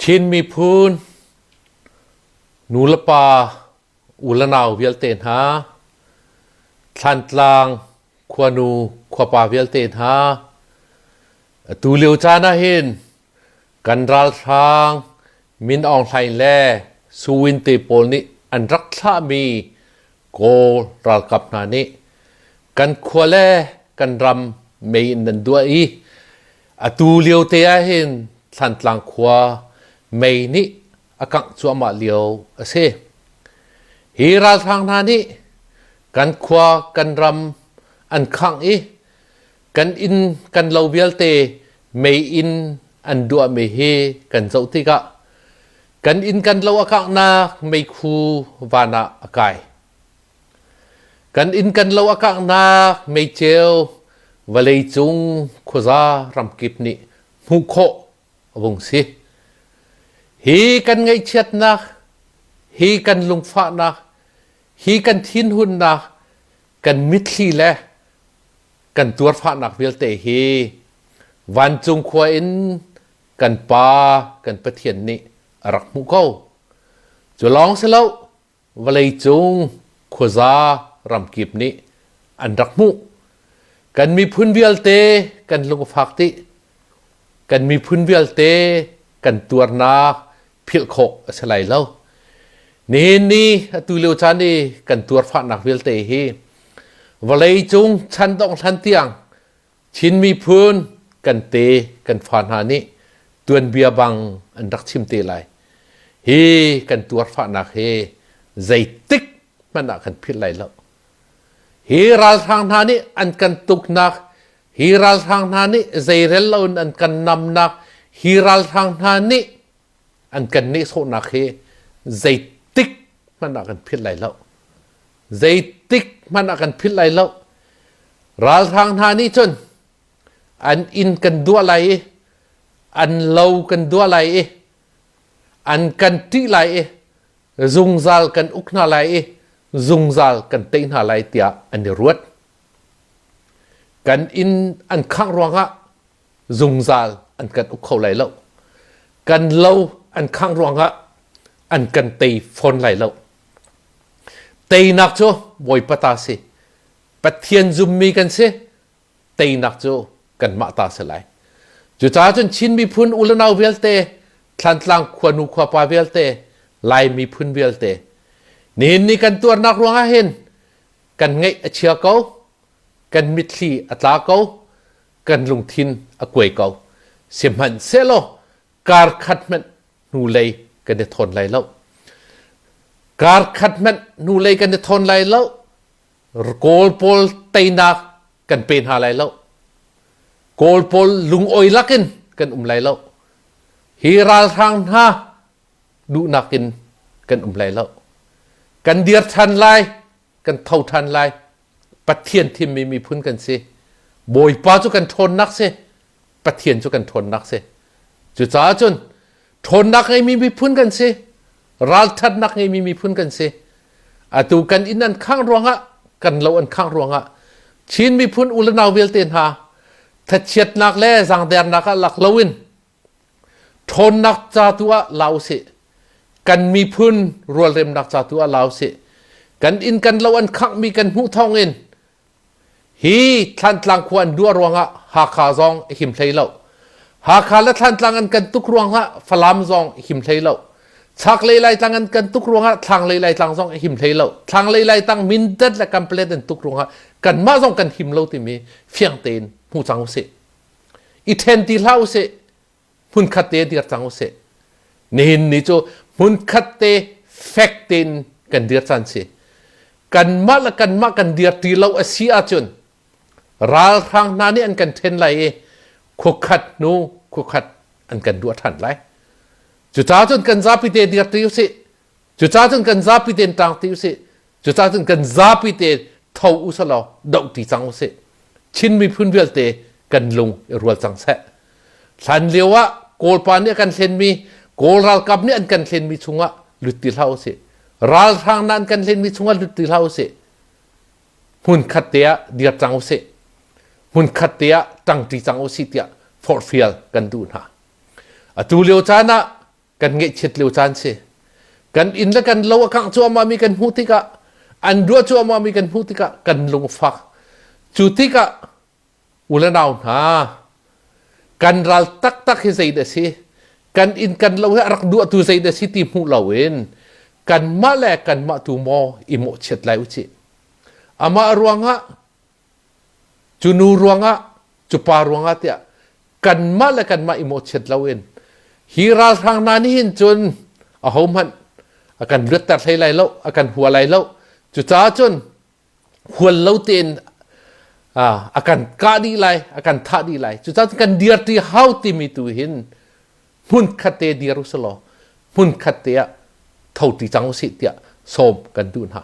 Chin miphun nulepa u le nau vialte hna, Thlantlang khuanu khuapa vialte hna, atu lio caan ah hin kan ralhrang Min Aung Hlaing le Su Win te pawl nih an rak thlahmi Kawl ralkap hna nih kan khua le kan ram mei in nan duah i atu lio te ah hin Thlantlang khua mei nih a kangh cuahmah lio a si. Hi ralhrang hna nih kan khua kan ram an khangh i kan inn kan lo vialte mei in an duahmi hi kan zoh tikah kan inn kan lo a kanghnak meikhu van ah a kai. Kan inn kan lo a kanghnak meiceu vawleicung khuaza ramkip nih hmuh khawh a vung si. Hi kan ngaihchiatnak, hi kan lungfahnak, hi kan thinhunnak, kan mitthli le kan tuarfahnak vialte hi vancung khua in kan Pa kan Pathian nih a rak hmuh ko. Cu lawng si lo, vawleicung khuaza ramkip nih an rak hmuh. Kan miphun vialte kan lungfak dih. Kan miphun vialte kan tuarnak philh khawh a si lai lo. Nihin ni atu lio caan i kan tuarfahnak vialte hi vawleicung chan dongh hlan tiang Chin miphun kan te kan fa hna nih tuanbia bang an rak chim te lai. Hi kan tuarfahnak hi zeitik hmanh ah kan philh lai lo. Hi ralhrang hna nih an kan tuknak, hi ralhrang hna nih zeirel loin an kan namnak, hi ralhrang hna nih an kan nehsawhnak hi zeitik hmanh ah kan philh lai lo. Zeitik hmanh ah kan philh lai lo. Ralhrang hna nih cun an inn kan duah lai i an lo kan duah lai i an kan ṭih lai i zungzal kan uk hna lai i zungzal kan tei hna lai tiah an i ruat. Kan inn an khangh ruangah zungzal an kan uk kho lai lo. Kan lo an khangh ruangah an kan tei fawn lai lo. Teinak cu Bawipa ta si. Pathian zummi kan si. Teinak cu kanmah ta si lai. Cucaah cun Chin miphun u le nau vialte, Thlantlang khuanu khuapa vialte, Lai miphun vialte, nihin ni kan tuarnak ruangah hin kan ngaih a chia ko, kan mitthli a tla ko, kan lungthin a kuai ko. Sihmanhsehlaw kar khat hmanh hnulei kan i thawn lai lo. Kar khat hmanh hnulei kan i thawn lai lo. Kawl pawl teinak kan pe hna lai lo. Kawl pawl lungawi lakin kan um lai lo. Hi ralhrang hna duhnak in kan um lai lo. Kan dir ṭhan lai, kan tho ṭhan lai. Pathian thimmi miphun kan si. Bawipa cu kan ṭhawnnak si. Pathian cu kan ṭhawnnak si. Cucaah cun ṭhawnnak ngeimi miphun kan si. Ralṭhatnak ngeimi miphun kan si. Atu kan inn an khangh ruangah, kan lo an khangh ruangah Chin miphun u le nau vialte hna thachiatnak le zangdernak ah lak loin ṭhawnnak ca tu ah la usih. Kan miphun rualremnak ca tu ah la usih. Kan inn kan lo an khanghmi kan hmuh thawngin Hi Thlantlang khua an duah ruangah Hakha zong a him hlei lo. Hakha le Thlantlang an kan tuk ruangah Falam zong a him hlei lo. Chaklei Laitlang an kan tuk ruangah Thlanglei Laitlang zong a him hlei lo. Thlanglei Laitlang Mindat le Kanpalet an tuk ruangah kanmah zong kan him lo timi fiang tein hmu cang usih. I ṭhen ti hlah usih. Hmunkhat te dir cang usih. Nihin ni cu hmunkhat te fek tein kan dir caan si. Kanmah le kanmah kan dir ti lo a si ahcun ralhrang hna nih an kan ṭhen lai i khuakhat hnu khuakhat an kan duah ṭhan lai. Cucaah cun kan zapi te dir ti usih. Cucaah cun kan zapi tein ṭang ti usih. Cucaah cun kan zapi te tho usalaw doh ti cang usih. Chin miphun vialte kan lung i rual cang seh. Hlan lio ah Kawlpa nih a kan hlenmi, Kawl ralkap nih an kan hlenmi chungah lut ti hlah usih. Ralhrang na an kan hlenmi chungah lut ti hlah usih. Hmun khat te ah dir cang usih. Hmun khat te ah ṭangṭi cang usih tiah forhfial kan duh hna. Atu lio caan ah Kan ngaihchiat lio caan si. Kan inn le kan lo a kangh cuahmah mi kan hmuh tikah, an ruah cuahmah mi kan hmuh tikah kan lungfak. Cu tikah u le nau hna, kan ral taktak hi zei dah si? Kan inn kan lo hi a rak duahtu zei dah si ti hmuh loin kanmah le kanmah tu maw i mawhchiat lai u cih. Amah ruangah Cu nu ruangah, cu pa ruangah tiah kanmah le kanmah i mawhchiat loin hi ralhrang hna nih hin cun ahohmanh a kan luatter hlei lai lo, a kan hua lai lo. Cucaah cun hual lo tein a kan kah dih lai, a kan thah dih lai. Cucaah cun kan dirti hau timi tu hin hmun khat te dir u selaw hmun khat te ah tho ti cang usih tiah sawm kan duh hna.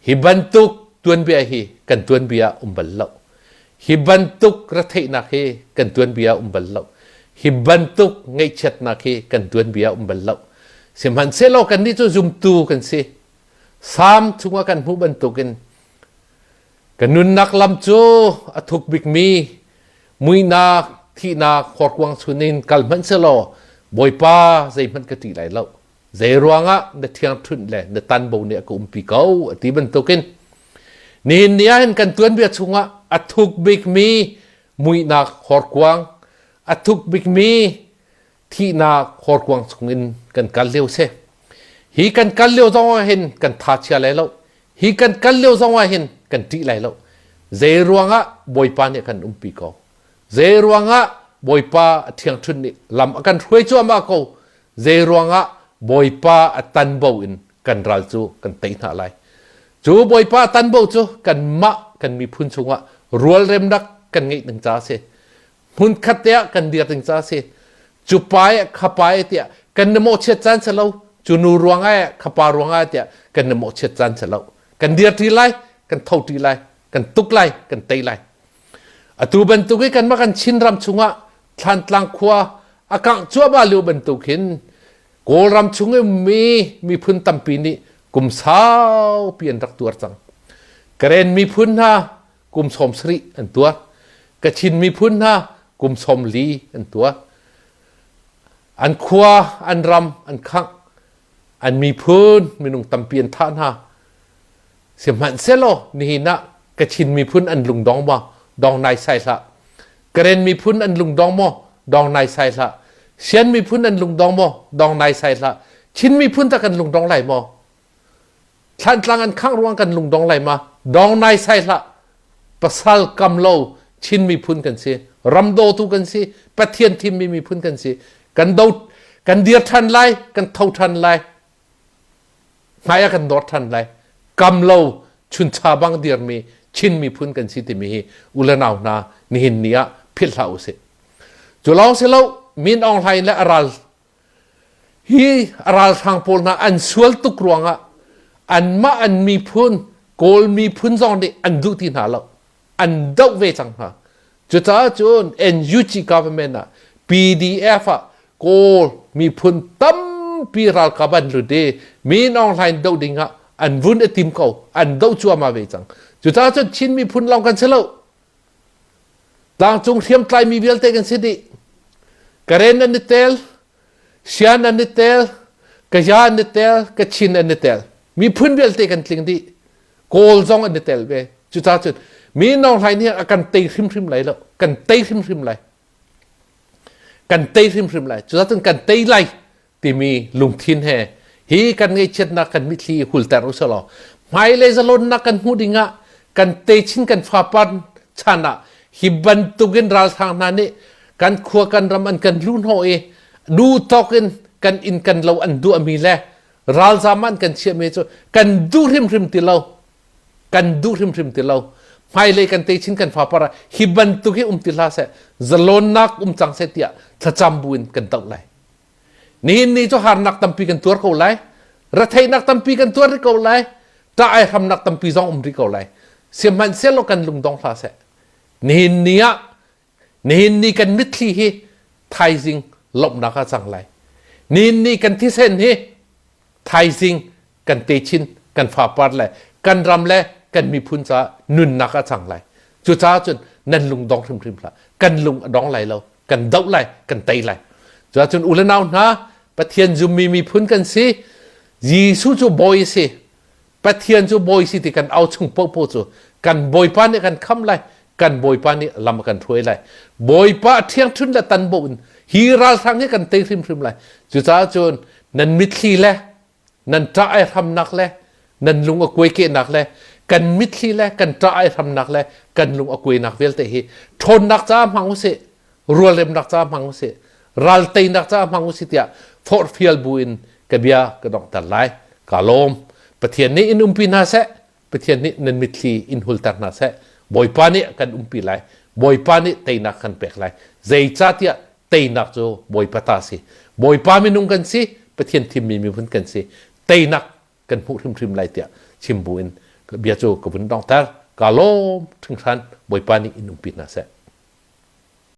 Hi bantuk tuanbia hi kan tuanbia um bal lo. Hi bantuk retheihnak hi kan tuanbia um bal lo. Hi bantuk ngaihchiatnak hi kan tuanbia um bal lo. Sihmanhsehlaw kannih cu zumtu kan si. Salm chungah kan hmuh bantukin ka nunnak lam cu a thuk bikmi muihnak, thihnak horkuang chungin kal hmanh selaw Bawipa zeihmanh ka ṭih lai lo. Zei ruangah na ṭhiangṭhunh le na tanbo nih a ka umpi ko a ti bantukin nihin ni ah hin kan tuanbia chungah a thuk bikmi muihnak horkuang, a thuk bikmi thihnak horkuang chungin kan kal lio si. Hi kan kal lio zong ah hin kan tha chia lai lo. Hi kan kal lio zong ah hin kan ṭih lai lo. Zei ruangah Bawipa nih a kan umpi ko. Zei ruangah Bawipa a ṭhiangṭhunh nih lam a kan hruai cuahmah ko. Zei ruangah Bawipa a tanbo in kan ral cu kan tei hna lai. Cu Bawipa a tanbo cu kanmah kan miphun chungah rualremnak kan ngeih ding ca a si. Hmunkhat te ah kan dir ding ca a si. Cu pa eh kha pa eh tiah kan na mawhchiat caan si lo. Cu nu ruangah eh kha pa ruangah tiah kan na mawhchiat caan si lo. Kan dir ṭi lai, kan tho ṭi lai, kan tuk lai, kan tei lai. Atu bantuk i kanmah kan Chinram chungah Thlantlang khua a kangh cuahmah lio bantuk hin Kawlram chung i ummi miphun tampi nih kum saupi an rak tuar cang. Karen miphun hna kum 70 an tuar. Kachin miphun hna kum 40 an tuar. An khua, an ram an khangh. An miphun minung tampi an thah hna. Sihmanhsehlaw nihin ah Kachin miphun an lungdong maw? Dong naisai hlah. Karen miphun an lungdong maw? Dong naisai hlah. Shan miphun an lungdong maw? Dong naisai hlah. Chin miphun ta kan lungdong lai maw? Thlantlang an khangh ruang kan lungdong lai ma? Dong naisai hlah. Pasal kam lo Chin miphun kan si. Ram dawtu kan si. Pathian thimmi miphun kan si. Kan do kan dir ṭhan lai, kan tho ṭhan lai. Hmai ah kan dor ṭhan lai. Kam lo chuncha bang dirmi Chin miphun kan si timi hi u le nau hna nihin ni ah philh hlah usih. Cu lawng si lo Min Aung Hlaing le a ral hi a ralhrang pawl hna an sual tuk ruangah anmah an miphun Kawl miphun zong nih an duh ti hna lo. An doh ve cang hna. Cucaah cun NUG government ah PDF ah Kawl miphun tampi ralkap an lut i Min Aung Hlaing doh ding ah an vun i tim ko. An doh cuahmah ve cang. Cucaah cun Chin miphun lawng kan si lo. Tlangcung hriamtlai mi vialte kan si dih. Karen an i tel, Shan an i tel, Kaya an i tel, Kachin an i tel. Miphun vialte kan tling dih. Kawl zong an i tel ve. Cucaah cun Min Aung Hlaing nih a kan tei hrimhrim lai lo. Kan tei hrimhrim lai. Kan tei hrimhrim lai. Cucaah cun kan tei lai timi lungthin he hi kan ngaihchiatnak kan mitthli hulter u selaw hmailei zalonnak kan hmuh dingah kan techin kan fapar chan ah hi bantukin ralhrang hna nih kan khua kan ram an kan luhhnawh i nu tawk in kan inn kan lo an duahmi le ralzam an kan chiahmi cu kan duh hrimhrim ti lo kan duh hrimhrim ti lo hmailei kan techin kan fapar ah hi bantuk hi um ti hlah seh zalonnak um cang seh tiah thlacam buin kan doh lai Nihin ni cu harnak tampi kan tuar ko lai. Retheihnak tampi kan tuar rih ko lai. Ṭah ai hramnak tampi zong um rih ko lai. Sihmanhsehlaw kan lungdong hlah seh. Nihin ni ah nihin ni kan mitthli hi thaizing lawmhnak ah cang lai. Nihin ni kan thisen hi thaizing kan techin kan fapar le kan ram le kan miphun caah nunnak ah cang lai. Cucaah cun nan lung dong hrimhrim hlah. Kan lung a dong lai lo. Kan doh lai, kan tei lai. Cucaah cun u le nau hna, Pathian zummi miphun kan si. Jesuh cu bawi a si. Pathian cu bawi si ti kan au chung paohpaoh cu kan Bawipa nih kan kham lai, kan Bawipa nih lam a kan hruai lai. Bawipa ṭhiangṭhun le tanbo in hi ralhrang hi kan tei hrimhrim lai. Cucaah cun nan mitthli le nan ṭah ai hramnak le nan lung a kuai kehnak le kan mitthli le kan ṭah ai hramnak le kan lung a kuainak vialte hi ṭhawnnak caah hmang usih, rualremnak caah hmang usih, ral teinak caah hmang usih tiah forhfial bu in ka bia ka donghter lai. Ka lawm. Pathian nih in umpi hna seh. Pathian nih nan mitthli in hulter hna seh. Bawipa nih kan umpi lai. Bawipa nih teinak kan pek lai. Zeicahtiah teinak cu Bawipa ta si. Bawipa minung kan si, Pathian thimmi miphun kan si. Teinak kan hmuh hrimhrim lai tiah chim bu in bia cu ka vun donghter. Ka lawm hringhran. Bawipa nih in umpi hna seh.